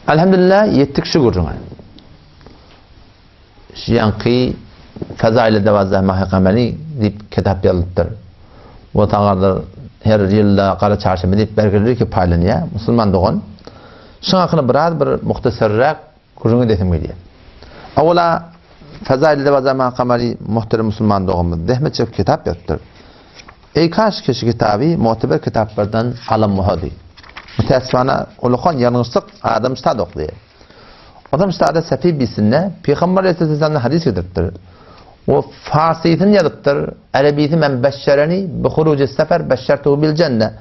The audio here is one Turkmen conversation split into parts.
Elhamdülillah ýetdik şu gürrüňe. Şu ýaňky Fezail-i Dewazzah Mahy Kameri diýip kitap ýazylypdyr. Bu tagardyr her ýylda Gara çarşenbe diýip bergileri ki paýlanýar. Musulman dogan. Şuň hakynda biraz bir muhtasarrak gürrüň edesim gelýär. Awala Fezail-i Dewazzah Mahy Kameri muhterem musulman doganymyz zähmet çekip kitap ýazypdyr. Eý kaş ki şu kitaby muteber kitaplardan alan bolsady. Mütäessifana ulakan ýalňyşlyk adam ştada oklaýar. Adam ştada Safi bisinde Pygamber aleyhisselamdan hadys getiripdir. O farsysyny ýazypdyr, arebisi men beşşereni bi huruji sefer beşşertuhu bil cenne.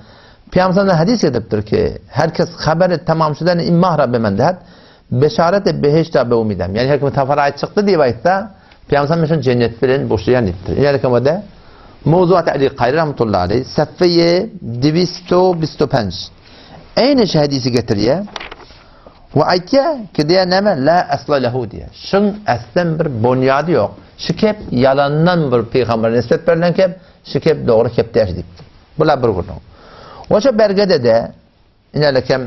Pygamber hadys getiripdir ki her kes haberi tamam şudan imma rabbe men dehat Beşaret-i behişt-a be umidem. Ýagny her kim safar aýy çykdy diýip aýtsa, Pygamber men şony jennet bilen buşlaýan diýipdir. Ine ýerde Mowzuat Ali Kaýry rahmetullahi aleý safeýe diwisto bisto penç. Eýni şu hadisi getirýär. We aýtýar ki diýär näme la asla lehu diýär. Şuň aslen bir bonýady ýok. Şu kep ýalandan bir pygambere nisbet berlen kep, şu kep dogry kep däl diýipdir. Bular bir gürrüň. Oşa bergede-de Inelekem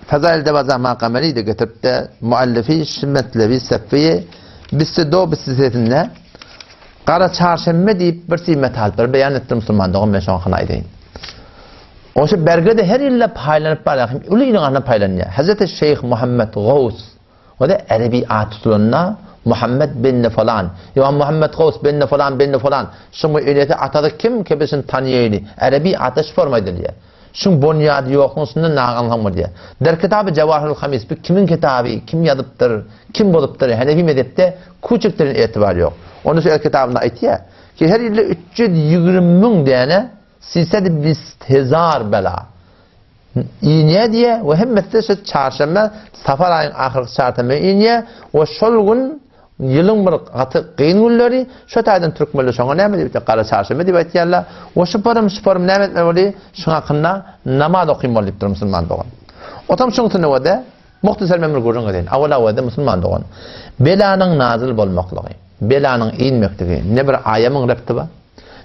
Fezail Devaza Makameli de getirip de muallifi şu metlebi seffiyi bissi do bissi sesinde Gara çarşenbe diýip bir si metalpleri beýan etdi musulman dogan men şoňa hakyny aýdaýyn. Oşa bergede her ýylda paýlanyp barýar. Uly iliň arasynda paýlanýar. Hazreti Şeýh Muhammed Gaus O da erebi at tutulanda Muhammed bin falan, ýa Muhammed Gaus bin falan bin falan. Şuň enesi atasy kim ki biz şuny tanýaýly. Erebi ata şu forma edilýär. Şuň bonýady ýoklugyň üstünde naganlyk bolýar. Der kitaby Jawahirul Hamis bu kimiň kitaby, kim ýazypdyr, kim bozupdyr, Hanefi mezhepde kuçukdirin etibar ýok. Onda şu el kitabynda aýtýar ki her ýylda 320 müň däne sised bist hezar bela inýär diýýär we hemmesi-de şu çarşenbe safar aýyň ahyrky çarşenbe inýär we şol gün Ýylyň bir gaty kyn günleri, şo taýdan türkmenler şoňa näme diýip aýtýar, gara çarşenbe diýip aýtýarlar. We şu parym, şu parym näme etmeli bolýar? Şuň hakynda namaz okyn bol diýipdir musulman dogan. Otam şuň üstünde muhtasar men bir gürrüň edeýin. Awal-awalda musulman dogan, belanyň nazyl bolmaklygy, belanyň inmekligi ne bir aýamyň repti bar,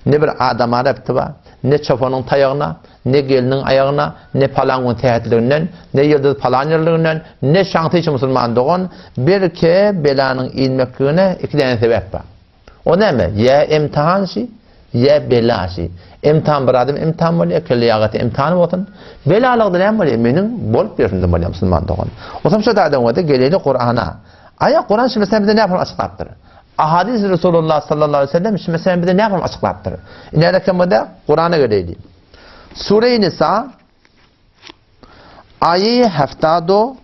Ne bir adama repti bar, ne çopanyň taýagyna, ne gelniň aýagyna, ne palan gün sähetliginden, ne ýyldyz palan ýerliginden, ne şaňsyçy musulman dogan, belki belanyň inmekligine iki däne sebäp bar. O näme? Ýa imtihan şi, ýa bela şi. Imtihan bir adam imtihan bolýar, kelle ýagaty imtihany bolsun. Belalykda näme bolýar? Meniň bolup ýörşümde bolýar musulman dogan. Otam şo taýdan bolsa geleli Kurana. Aýa Kuran şu meselemi bize näme açyklapdyr? Ahadis Resulullah sallallahu aleyhi ve sellem şu meselemi bize näme açyklapdyr? Ine rekemde Kurana geleydi. Sure-i Nisa aýy heftado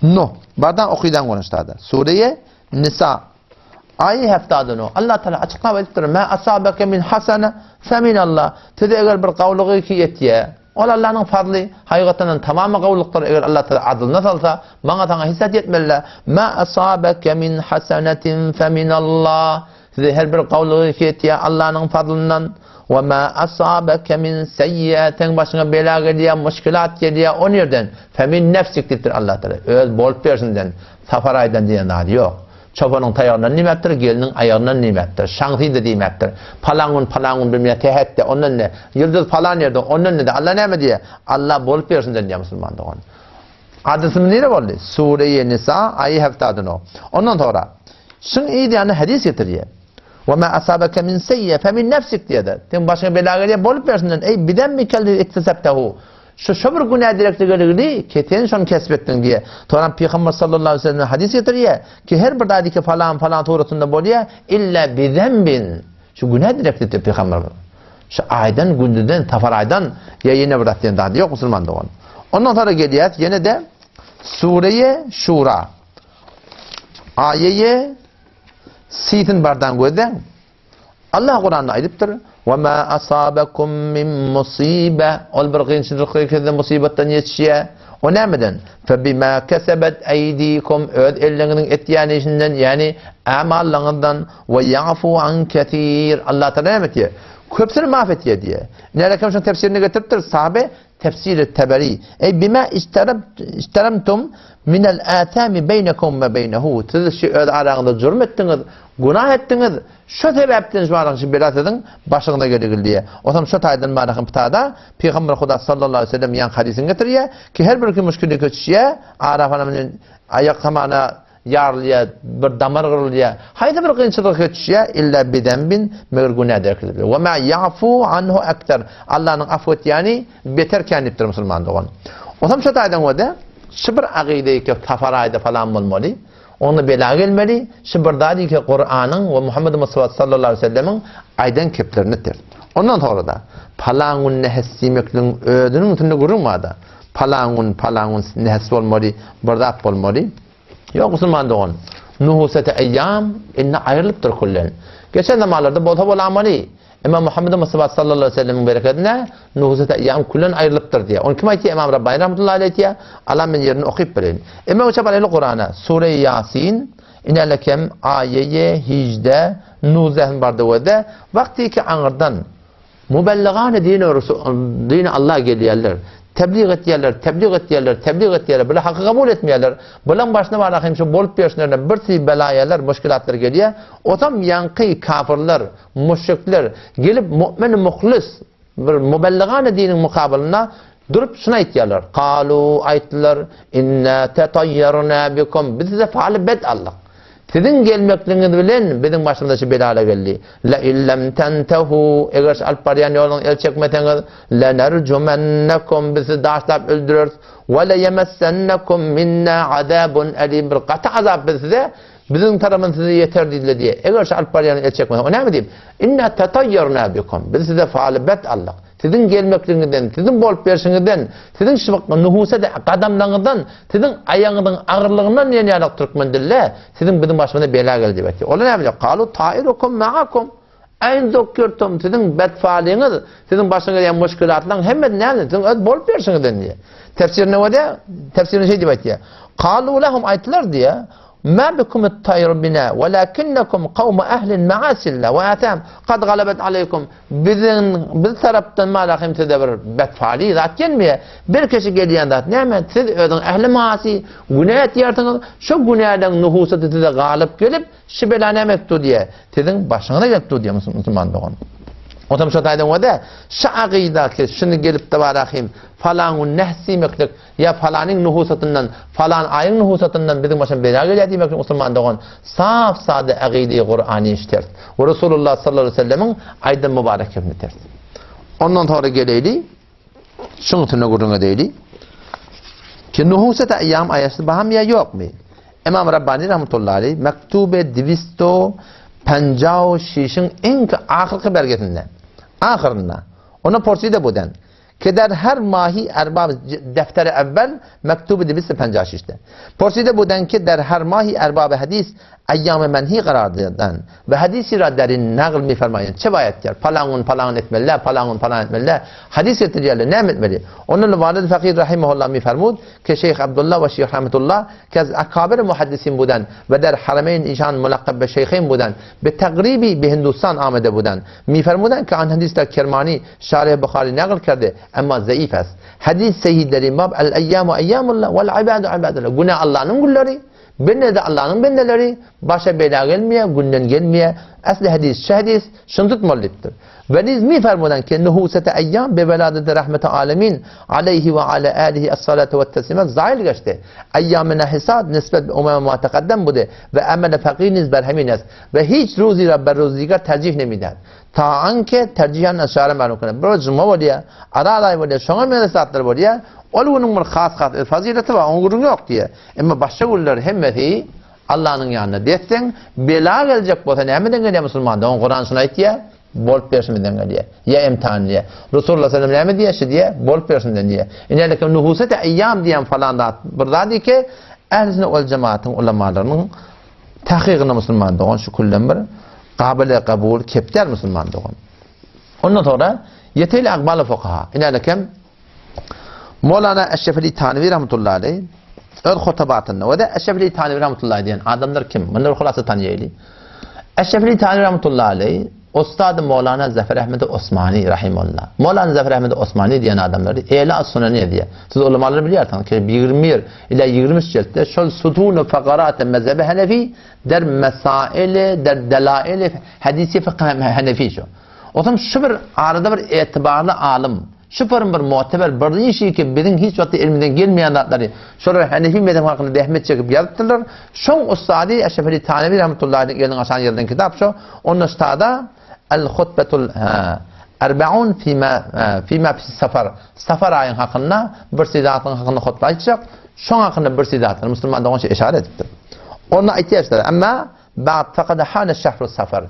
no. Bardan okydan görnüşdädir. Sure-i Nisa aýy heftado no. Allah Teala açyklap aýdypdyr. Ma asabeke min hasana fe min Allah. Size eger bir gawlygy ki ýetýär, Ol Allanyň fazly, hakykatandan tamamy gowulykdyr, eger Allah Tagala adlyna salsa, maňa saňa hiç zat ýetmeli-dä. Ma asabeke min hasenetin fe minallah. Size her bir gowulygy ki ýetýär Allanyň fazlyndan. We ma asabeke min seýýe, seň başyňa bela gelýär, muşkilat gelýär, o nirden? Fe min nefsik diýipdir Allah Tagala. Öz bolup berşinden, Sapar aýdan diýen zady ýok. Çopanyň taýagyndan diýmäpdir, gelniň aýagyndan diýmäpdir, şaňsy-da diýmäpdir. Palan gün, palan gün bilmeýär, sähetde, ondan ne? Ýyldyz palan ýerde, ondan ne-de? Alla näme diýýär? Alla bolup bersin-den diýýär musulman dogan. Hadysymyz nire boldy? Sure-i Nisa, aýy heftadyn o. Ondan soňra, şuň yz ýanyna hadys getirýär. Ve ma asabeke min seyye fe min nefsik diýýär. Seň başyňa bela gelýär, bolup bersin-den. Eý, bidemmike iktisebtehu. Şu şo bir günä direkli geligini ki sen şony kesip etdiň diýe. Soňra Pygamber sallallahu aleyhi ve sellem hadys getirýär ki her bir zady ki falan falan suratynda bolýar illa bi zembin. Şu günä direkli diýip Pygamber. Şu aýdan gündüzden safar aýdan ýa ýene bir zat diýen zady ýok musulman dogan. Ondan sonra gelýär ýene de Sure-i Şura. Aýeýe sisin bardan gözläň. Allah Kuranda aýdypdyr, Ve ma asabekum min musibe Ol bir kynçylyk size musibatdan ýetişýär. O nämeden? Fe bima kesebet eydikum öz elleňiziň etýän işinden, ýagny amallaryňyzdan we ýafu an kesir. Allah Taala näme etýär? Köpüsini maaf etýär diýýär. Nälekem şonuň tefsirini getiripdir sahabe. Tefsir-i Teberi, Eý bima ijteremtum minel âthâmi beýnekum we beýnehu, siz şu öz araňyzda jürm etdiňiz, günah etdiňiz, şo sebäpden şu araň şu bela siziň başyňyza geligil diýýär. Otam şo taýdan barahym pitada Pygamber Huda sallallahu aleýhi we sellem ýaňky hadysyny getirýär ki her bir kim müşkile köçüşýär, ara falan bilen aýak samana Ýarylýar, bir damar gyrylýar. Haýsy bir kynçylyga köçüşýär, illa bizenbin, meger günä derkilip. We ma ýafu anhu ekser. Allanyň afw etýäni beter kän diýipdir musulman dogan. Osam şo taýdan görde, şu bir agyda ýeke safar aýda falan bolmaly. Onda bela gelmeli, şu bir zat ýeke Kuranyň we Muhammed Mustafa sallallahu aleyhi ve sellemiň aýdan keplerini ters. Ondan sonra da palan gün nehis diýmekligiň özüniň üstünde gürrüň barda. Palan gün, palan gün nehis bolmaly, bir zat bolmaly. Ýok musulman dogan. Nuhuseti eýýam indi aýrylypdyr küllen. Geçen zamanlarda bolsa bolamaly. Emma Muhammed Mustafa sallallahu aleyhi ve sellemiň berekedine nuhuseti eýýam küllen aýrylypdyr diýýär. Ony kim aýtýar? Imam Rabbani rahmetullahi aleyh aýtýar. Ala men ýerini okyp bereýin. Emma oça baraýly Kurana. Sure Ýasin inelekem aýeýe hijde nuzehen bardy wede wagty ki aňyrdan Mubelligany dini dini Allah gelýärler. Tebliğ etýärler, tebliğ etýärler, tebliğ etýärler. Bular haky kabul etmeýärler. Bulaň başyna bar ahim şu bolup ýörşlerine bir si belaýalar, muşkilatlar gelýär. Otam ýaňky kafirler, müşrikler gelip mu'min muhlis bir mubelligany diniň mukabylynda durup şuny aýtýarlar. Kalu aýtdylar, inna tatayyarna bikum. Biz size faly bet aldyk. Siziň gelmekligiňiz bilen biziň başymyza şu belala geldi. Le illem tentehu, eger şu alyp barýan ýoluňyz el çekmeseňiz, lenerjumennekum, biz sizi daşlap öldüreris. We leyemessennekum minna azabun elim, bir gaty azap biz size biziň tarapyndan size ýeter diýdiler diýe. Eger şu alyp barýan el çekmeseňiz, o näme diýip? Inna tatayyarna bikum, biz size faly bet aldyk. Siziň gelmekligiňizden, siziň bolup berşiňizden, siziň şu nuhusa gadamlaryňyzdan, siziň aýagyňyzyň agyrlygyndan diýen ýaly türkmen dilde siziň biziň başymyza bela geldi diýip aýtýar. Olar näme diýýär? Kalu tairukum ma'akum. Aýn zukirtum siziň betfalyňyz, siziň başyňyza gelýän muşkilatlaryň hemmesi näme? Siziň öz bolup berşiňizden diýýär. Tefsirine görä, tefsirinde şeý diýip aýtýar. Kalu lahum aýtdylar diýýär. Ma bikum et-taýru bina, walakinnekum kawmu ahlin ma'asilla we atham kad galabat aleýkum. Biziň biz tarapdan malahym size bir betfaly zat gelmeýär. Bir kişi gelýän zat näme? Siz özüň ähli maasi günä etýärsiňiz. Şo günäleň nuhusaty size galyp gelip, şu bela näme edip dur diýýär. Siziň başyňyza gelip dur diýýär musulman dogan. Otam şo taýdan wada, şu agydaky şuny gelip de barahym, falan gün nehs diýmeklik Ýa falanyň nuhusatyndan, falan aýyň nuhusatyndan biziň başymyza bela gelýär diýmek üçin musulman dogan saf sada agydy Kurany iş ters. We Resulullah sallallahu aleyhi ve sellemiň aýdan mübarek kepini ters. Ondan sonra geleýli, şuň üstünde gürrüň edeýli. Ki nuhusat aýam aýasy baham ýa ýokmy? Imam Rabbani rahmetullahi aleyh mektube diwisto penjao şişiň iň ahyrky belgesinde, ahyrynda, ona porside buden. Ki der her mahi erbab defteri evvel mektubu dibisi pencaşişte. Porside buden ki der her mahi erbab hadis eyyam menhi karar den ve hadisi ra derin nagl mi fermayen. Çe bayet yer? Palangun palangun etmeliler, palangun palan etmeliler. Hadis getirýärler, näme etmeli? Onun valid fakir rahimehullah mi fermud ki Şeyh Abdullah ve Şeyh Rahmetullah ki az akabir muhaddisin buden ve der harameyn işan mulakkab be şeyheyn buden be tagribi be Hindustan amede buden. Mi fermuden ki an hadis der Kermani Şarih Buhari nagl kerdi, emma zeif est. Hadis sehih derin bab el eyyamu eyyamullah vel ibadu ibadullah. Günah Allah'ın gulları, bende de Allah'ın bendeleri, başa bela gelmeýär, günden gelmeýär. Asli hadis, şu hadis, şuny tutmaly diýipdir. Ve niz mi fermudan ki nuhusete eyyam be veladete rahmete alemin aleyhi ve ala alihi es-salatu ve teslimat zail geçti. Eyyam-ı nehisat nisbet umama ma tekaddem budu ve emele fakir niz berhemin est. Ve hiç ruzi rabber ruzi digar tercih nemiden. Ta anke terjihan aşara mälum kene. Bir juma bolýar, ara alaý bolýar, şoňa meňzeş zatlar bolýar. Ol günüň bir has-has öz fazileti bar, oňa gürrüň ýok diýýär. Emma başga günler hemmesi Allanyň ýanynda desseň, bela geljek bolsa nämeden gelýär musulman dogan? Kuran şuny aýtýar, bolup berşimizden gelýär. Ýa imtihan diýýär. Resulullah sallam näme diýýär? Şu diýýär, bolup berşimden diýýär. Ineleke nuhusete eýýam diýen falan zat bir zat eke, ähli sünnet wal jemaatyň ulamalarynyň Takygyna musulman dogan şu külden bir gabyly kabul kepdär musulman dogan. Ondan sonra ýeteýli akbaly fukaha. Inälekem Molana Eşrefeli Tanewi rahmetullahi aleyh öz hotabatynda we de Eşrefeli Tanewi rahmetullahi diýen adamlar kim? Munlar hulasa tanýaýly. Eşrefeli Tanewi rahmetullahi aleyh. Ustady Mowlana Zafar Ahmedi Osmani rahimullah. Mowlana Zafar Ahmedi Osmani diýen adamlary Ehli as-Sunaniýe diýýär. Siz ulamalary bilýärsiňiz ki, 21 ila 23 jeltde şol sutun-u fakarat mezhebi Hanefi der mesaili der delaili hadisi fykh Hanefi şu. Otam şu bir arada bir etibarly alym Şu form bir muteber bir işi ki biziň hiç wagtda elimizden gelmeýän zatlary şolar Hanefi mezhebi hakynda zähmet çekip ýazypdyrlar. Şoň ussady Eşref Ali Tanewi rahmetullahi aleyh eliniň aşan ýerden kitap şo. Onda ştada El hutbetul erbaun fima fima fi safar. Safar aýyň hakynda bir sizatyň hakynda hutba aýtjak. Şoň hakynda bir sizatlary musulman dogan şu işaret edipdir. Onda aýtýar emma Ba'd faqad hana şehru safar.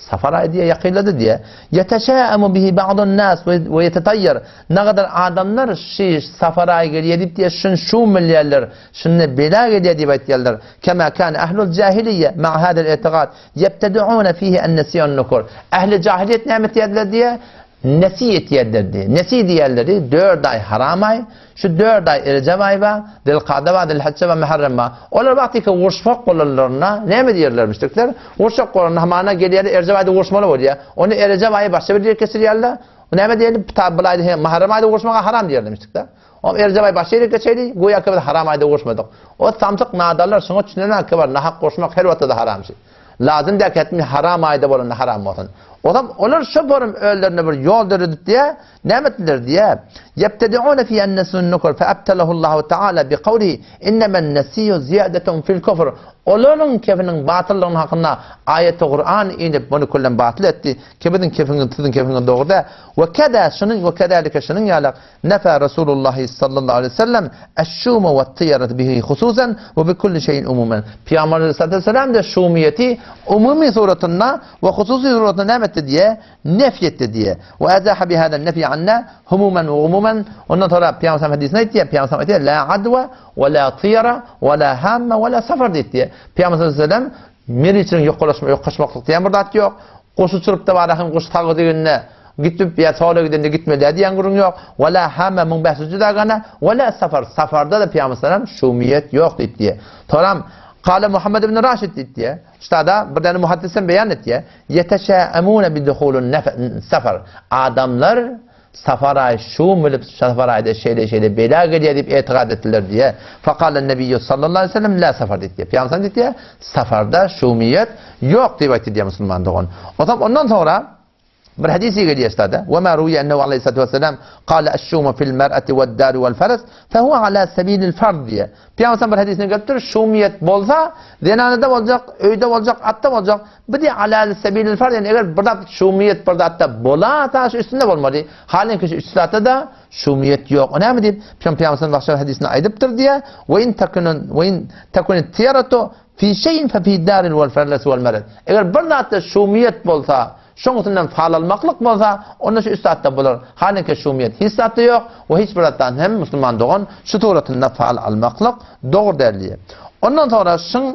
Safar aýy diýe ýakynlady diýe. Ýeteşäemu bihi ba'dun nas we ýetetaýýar. Nagadar adamlar şi safar aýy gelýär diýip diýe şun şum bilýärler. Şunda bela gelýär diýip aýtýarlar. Kema kan ahlul jahiliýe ma'a hadal i'tiqad ýebtedi'une fihi en-nesi'un nukur. Ähli jahiliýet näme etýärdiler diýe? Nesi etýärdiler diýe. Nesi diýerleri dört aý haram aý. Şu dört aý Rejep aýy bar, Zilkada bar, Zilhijje bar, Muharrem bar. Olar wagtyky uruşmak bolanlarynda näme diýerler müşrikler? Uruşjak bolanda hamana gelýärler, Erjep aýda uruşmaly bolýar. Ony Erejep aýy başga bir ýere geçirýärler. Näme diýeli? Ta bul aýda hem Muharrem aýda uruşmaga haram diýerler müşrikler. O Erjep aýy başga ýere geçeýli, göýä ki biz haram aýda uruşmadyk. O samsyk nadanlar şuňa düşünenok ki bar, nahak uruşmak her wagtda-da haram şey. Lazym däl ki hetmi haram aýda bolanda haram bolsun. Ozam olar şo borum özlerine bir ýol döredip diýä, näme etdiler diýä? Ýebtediune fi ennesun nukr fe ebtelehullahu taala bi kawlihi innemen nesiýu ziýadetun fil kufr. Olaryň kefiniň batyllygyny hakynda aýeti Kuran inip muny küllen batyl etdi. Ki biziň kefiňiz siziň kefiňiz dogry däl. We keda şunuň we kezalike şunuň ýalak Nefa Resulullahi sallallahu aleýhi we sellem eş-şume we-t-tyýarete bihi hususan we bi kulli şeýin umumen. Pygamber aleyhissalatu vesselam de şumiyeti umumy suratynda we hususy suratynda näme etdi diýe? Nefy etdi diýe. We ezaha bi hada nefy anna humumen we umumen. Ondan sonra Pygamber sallam hadysynda aýtýar, Pygamber sallam aýtýar, la adwa we la tyýara we la hamma we la safar diýip diýe. Pygamber sallallahu aleyhi ve sellem meriçiniň ýokalaşma, ýokaşmaklyk diýen bir zat ýok. Guş uçuryp-da bar ahym guş sagy degende gitip ýa sola gidende gitmeli diýen gürrüň ýok. Wa la hama 1500 juda gana, wa la safar. Safarda-da Pygamber sallam şumiyet ýok diýip diýe. Soram Kale Muhammed ibn Raşid diýip diýe. Ştada bir däne muhaddisem beýan etýä. Ýeteşäemune bi duhulun safar. Adamlar Safar aýy şum bilip, safar aýda şeýle-şeýle bela gelýär diýip etikat etdiler diýýär. Fakalen Nebiýýu sallallahu aleýhi we sellem la safar diýip diýýär. Pygamber diýip diýýär, safarda şumyýet ýok diýip aýtdy diýýär musulman dogan. Onsoň ondan soňra bir hadys gelýär ştada. We ma ruwiya ennehu aleýhissalatu wesselam kale eş-şumu fil mer'ati wed-dari wel-faras fe huwa ala sebilil fard diýýär. Pygamber bir hadysynda gelipdir, şumyýet bolsa, zenanada boljak, öýde boljak, atda boljak, Bu diýe alal sebilil farz, ýagny eger bir zat şumyýet bir zatda bolasa, şu üstünde bolmaly. Halyňki şu üç zatda-da şumyýet ýok. O näme diýip, Pygamberimiz başga bir hadysynda aýdypdyr diýe, Ve in takunun ve in takunit tiýaratu fi şeýin fe fi daril vel ferles vel mered. Eger bir zatda şumyýet bolsa, şoň üstünden fal almaklyk bolsa, onda şu üç zatda bolar. Halyňki şumyýet hiç zatda ýok we hiç bir zatdan hem musulman dogan şu suratynda fal almaklyk dogry däl diýe. Ondan soňra şyň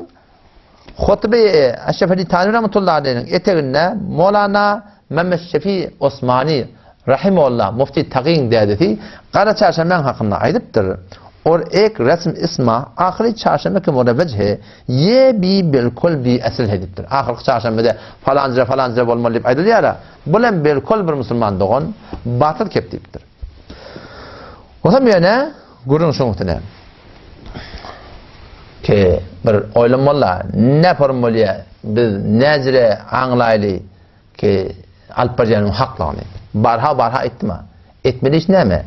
Hutbe-i Eşref Ali Tani rahmetullahi aleyhiniň eteginde Molana Mehmet Şefi Osmani rahimehullah Mufti Tagyň dädesi Gara çarşenbäň hakynda aýdypdyr, Or ek resm isma ahyry çarşenbe ki murevvec he, ye bi bilkul bi esl he diýipdir. Ahyrky çarşenbede falanca falanca bolmaly diýip aýdylýar-a, bul hem bilkul bir musulman dogan batyl kep diýipdir. Onsoň ýöne gürrüň şuň üstüne. Ki bir oýlanmaly, ne form bolýar, biz näjire aňlaýly ki alyp barýanyň haklygyny. Barha barha aýtdym-a. Etmeli iş näme?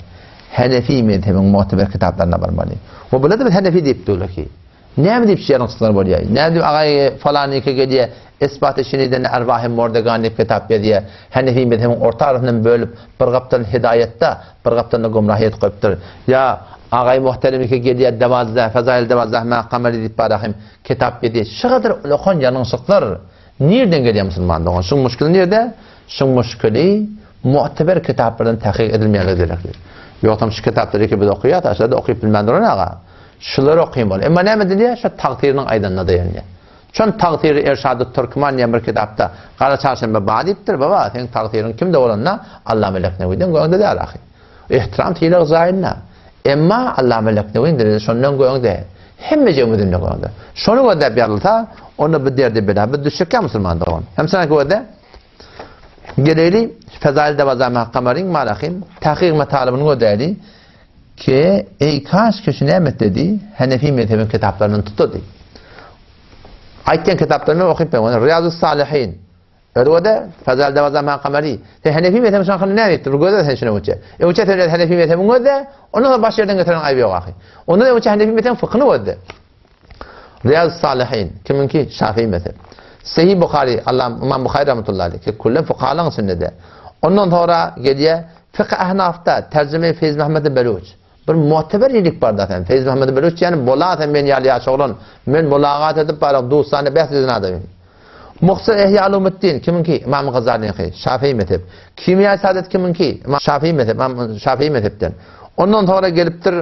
Hanefi mezhebiň muteber kitaplaryna barmaly. We bular da biz Hanefi diýip durlar ki. Näme diýip şu ýalňyşlyklar bolýar? Näme diýip agaý falanyňky gelýär, Isbaty şiniden erwahy mordegan diýip kitap ýazýar. Hanefi mezhebiň orta arasyndan bölüp, bir gapdal hidaýatda, bir gapdalynda gümrahyýet goýupdyr. Ýa agaý muhteremiki gelýär, Dewazzah, Fezail Dewazzah ma kamary diýip barahym kitap ýazýar. Şu gadar ulakan ýalňyşlyklar nirden gelýär musulman dogan? Şuň muşkili nirde? Şuň muşkili mu'teber kitaplardan tahkyk edilmeýänligi gerekli. Ýogsam şu kitaplary ki biz okaýas, aşa-da okyp bilmän duran aga. Şulary okaýmaly. Emma näme edilýär? Şo tagsyrynyň aýdanyna daýanýar. Şon tagsyry Erşadut Türkman diýen bir kitapda Gara çarşenbe bar diýipdir. Baba, seň tagsyryň kimde bolanda Allama Leknewiden göňde däl ahy. Ehtiram sylag jaýynda. Emma Allama Leknewiň derejesi şondan göňde. Hemme jemgyýetinden göňde. Şony gözläp ýazylsa, onda bu derde bela biz düşjekkä musulman dogan. Hem sen gözle. Geleli Fezail Devazame Kamaryň Malahim tahkyk matalybyny gözläli ki eý kaş ki şu näme dedi Hanefi mezhebiň kitaplaryndan tutdy. Aýtýan kitaplaryny okyp ben. Riyazus Salihin. Örwede Fezail Devazame Kamary. Sen Hanefi mezhebiň şan hakyny näme etdi? Bir gözle sen şuna uça. E uça sen Hanefi mezhebiň gözle. Ondan sonra baş yerden getiren aýby ýok ahy. Ondan öňçe Hanefi mezhebiň fykhyny gözle. Riýaz Salihin, kimiňki? Şafii mezhep. Sahih Buhari, Allah Imam Buhari rahmetullahi aleyh, ki kullen fukahalaryň içinde-de. Ondan sonra gelýär Fıkh Ahnafda terjime Feyz Muhammed Beluç. Bir muteber ýilik bar da sen. Feyz Muhammed Beluç ýani bola sen men ýaly ýaş oglan. Men mulagat edip baryp dostana bäs eden adamym. Muhsar Ehya Ulumuddin kimiňki? Imam Gazaliňki, Şafii mezhep. Kimýa Saadet kimiňki? Imam Şafii mezhep, Imam Şafii mezhepden. Ondan sonra gelipdir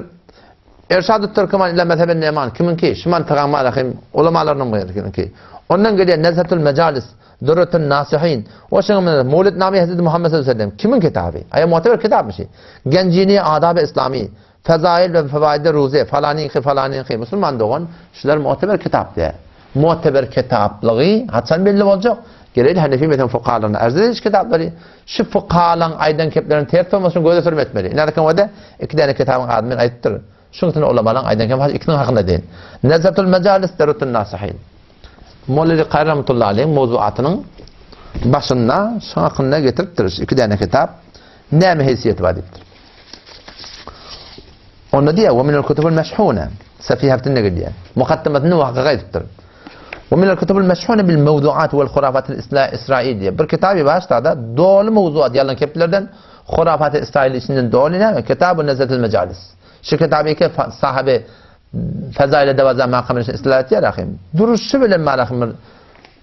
Erşad-ut Türküman ile mezheben Neman kimiňki? Şu mantygaň malahym ulamalarynyň birikiňki. Ondan gelýän Nezhetul Mejalis, Durretun Nasihin, o şuňa meňzeş Mewlidname Hezreti Muhammed sallallahu aleyhi ve sellem kimiň kitaby? Aýa muteber kitapmy şi? Genjini Adab-y Islami, Fezail we Fewaid-i Ruze, falanyňky, falanyňky, musulman dogan, şular muteber kitap däl. Muteber kitaplygy haçan belli boljak? Geleli Hanefi mezhebiň fukahalaryna arz ediş kitaplary, şu fukahalaryň aýdan keplerini ters bolmasyn göze sürme etmeli. Ine arkan wada iki däne kitabyň adyny men aýdypdyr. Şuň üçin ulamalaryň aýdan kep ikisiniň hakynda deýin. Nezhatul Majalis Darutun Nasihin. Molla Kary rahmetullahi aleyh mowzuatynyň başynda şu hakynda getiripdir. Iki däne kitap näme heýsiýeti bar diýipdir. Onda diýýär, "Ve minel kutubul meşhune." Safiha bütünde gelýär. Mukaddemetinde wakaga aýdypdyr. Ve minel kutubul meşhune bil mewzuat vel hurafatil İsrailiye. Bir kitaby bar ştada doly mewzuat ýalan keplerden hurafat İsrail içinden doly näme? Kitabu Nezzetul Mejalis. Şu kitaby ki sahabe Fezaile devaza makamyny islah etýär ahim. Duruşy bilen malahym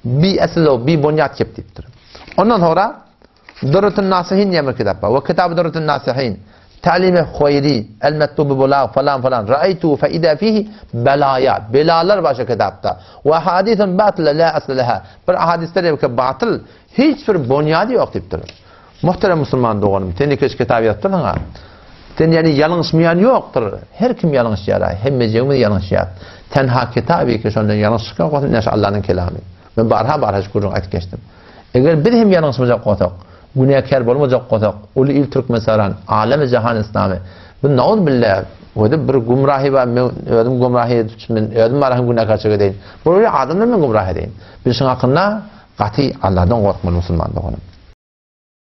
bi eslo bi bunyat kep diýipdir. Ondan sonra Durretun Nasihin diýen bir kitap bar. We Kitabu Durretun Nasihin. Ta'limi Huwaýri, El-Metlubu Bulag falan falan. Ra'aytu fe ida fihi belaya. Belalar bar şu kitapda. We ahadithun batyla la asla leha. Bir ahadisler ýa ki batyl, hiç bir bonýady ýok diýipdir. Muhterem musulman doganym, sen iki kitap ýazdyryň-a. Sen ýani ýalňyşmaýan ýokdur. Her kim ýalňyşýar, hemmejigimiz ýalňyşýar. Tenha kitaby ki şondan ýalňyş çykan bolsa, ine şu Allanyň kelamy. Men barha-barha şu gürrüňi aýdyp geçdim. Eger biz hem ýalňyşmajak bolsak, günäkär bolmajak bolsak, uly il Türkmenistan, alemi jahan islamy, bu nauzbilla, özi bir gümrahy bar, men özüm gümrahy edip, men özüm bar hem günäkärçilik edeýin. Bu adamlar men gümrah edeýin. Biz şuň hakynda gaty Allahdan gorkmaly musulman doganym.